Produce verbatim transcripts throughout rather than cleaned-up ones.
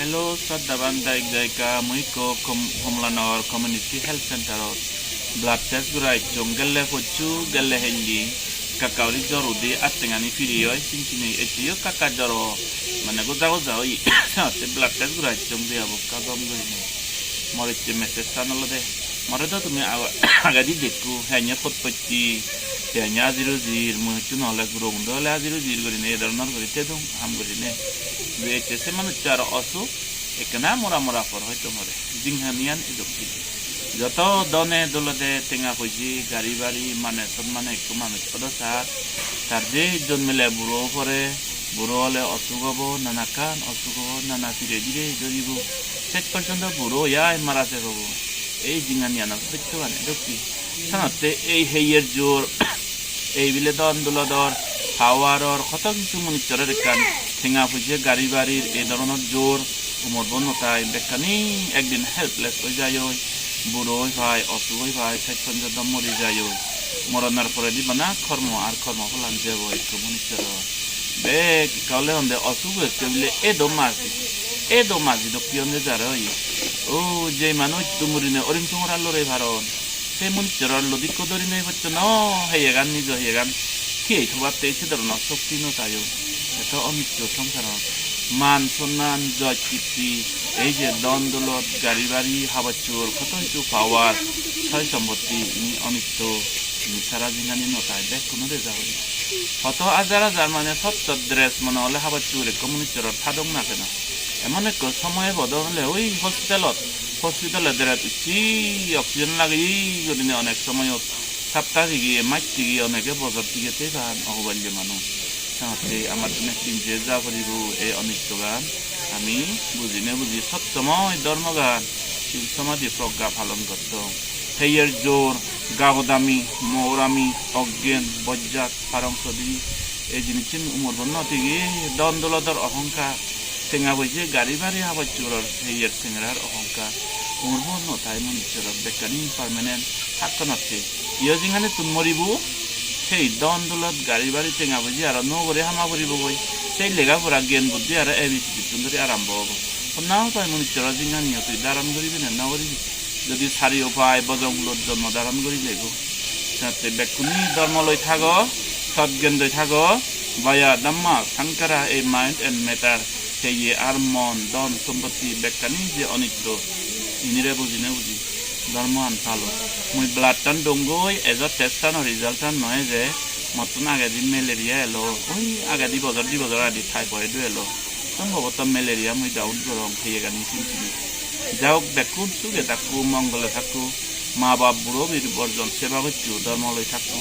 Hello, soddaban dayok dayika, mui ikko Kom-, Kamalanagar Community Health Center-ot blood test gora ecchong, gelle pocchu, gelle helli, ekka ekka guri jor udi, attengani piri oi, sin sini ecche yo ekka ekka jor o, mane goja goja oye, te blood test gora ecchong, biyabo ekka gom gurinei. Mor ecche message-an olode, more do tumi ag-, agedi dekko, henye pot potti, henye ajir ujir, mui hissu no ole gurogun do ole ajir ujir gurinei, e dhoronor guri thedung ham gurinei. Dui ecche se manuccho aro osuk, ekkena mora mora por hoito more. Jinghaniyan edok hidi. Joto dhone dolode tenga poije, gari bari, mane sot mane ekko manuj odo sar, tar je jonmile buro pore, buro ole osuk obo, nanakkan osuk obo, nana pire dire doribo. Sej porjonto buro oi ai mara se obo. Ei jinghaniyanor sottogan edokki. Senotte ei heyer jor, ei bile dhon dolodor, power-or, hoto hissu manucchore ekkan tenga poije gari barir ei dhoronor jor, umor bo no tai, bekkani ekdin helpless oi jai oi, buro oi pai, osuk oi pai, sej porjonto mori jai oi. Moronor poredi bana kormo ar kormo pholan jebo ekko manucchor. Bek ekka ole honde osuk ecche bile edo maji, edo maji dokke honde jare oye. O, je manuj dumurinei oring songora lorei paron, se manucchor lodi ikko dori nei poccho no, heyegan nijo heyegan thiyei thobatte se dhoronor shokti no tai o. Eto onitto songsarot man sonnan joj kitti, ei je dhon dolot, gari bari, habor subor, hoto hissu power, soy sompotti, ini onitto, ini sara jinghani no tai, bekkuno reja guri. Hoto hajar hajar mane sot sot dress mone ole habor subor ekko manucchor thadok na keno. Emon ekko somoy ebo do ole oi hospitalot, hospitalo dress ucche, oxygen lageye gurinei onek somoyot sapta tige, mas tige, onege bojor tige te pan ohoballe manuj. Senotte amar jone pinje ja poribo ei onittogan. Ami bujine buji sottomoy dhormogan sil somadhi progga palon gottong. Heyer jor, gagodami, mourami, oggen, bojjat, parong sodi, ei jinissun umor bon no tige, dhon dolodor ohongkar, tenga poije, gari bari, habor suboror, heyer sengerar ohongkar, umor bon no tai manucchoror, bekkani permanent hakkonotte. Iyo jinghanittun moribo, sei dhon dolot, gari bari, tenga poije aro nuo guri hama puribo goi. Sei lega pora, gyan buddhi aro A B C D-ttun dhuri arambo obo. Honna upai manucchoror jinghaniyo tui dharon guribi ne no guribi? Jodi sariyo pai bojong kulot jonmo dharon gurile go. Senotte bekkune dhormo loi thago, sot gyan loi thago, baya dhamma sankhara, ei mind and matter, heye ar mon, dhon sompotti bekkani je onitto, inire bujine buji dhormoan palo. Mui blood-tan dongoi, ejo test-ano result-an no eje, mottun agedi malaria elo, oi agedi bojor di bojor agedi typhoid-o elo. Sombhoboto malaria, mui doubt gorong, heyegani sin sini. Ja hok, bekkun suge thakko, mongole thakko, ma bap buro bir borjon seba goccho, dhormo loi thakko,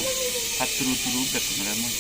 patturu turu bekkunore mui.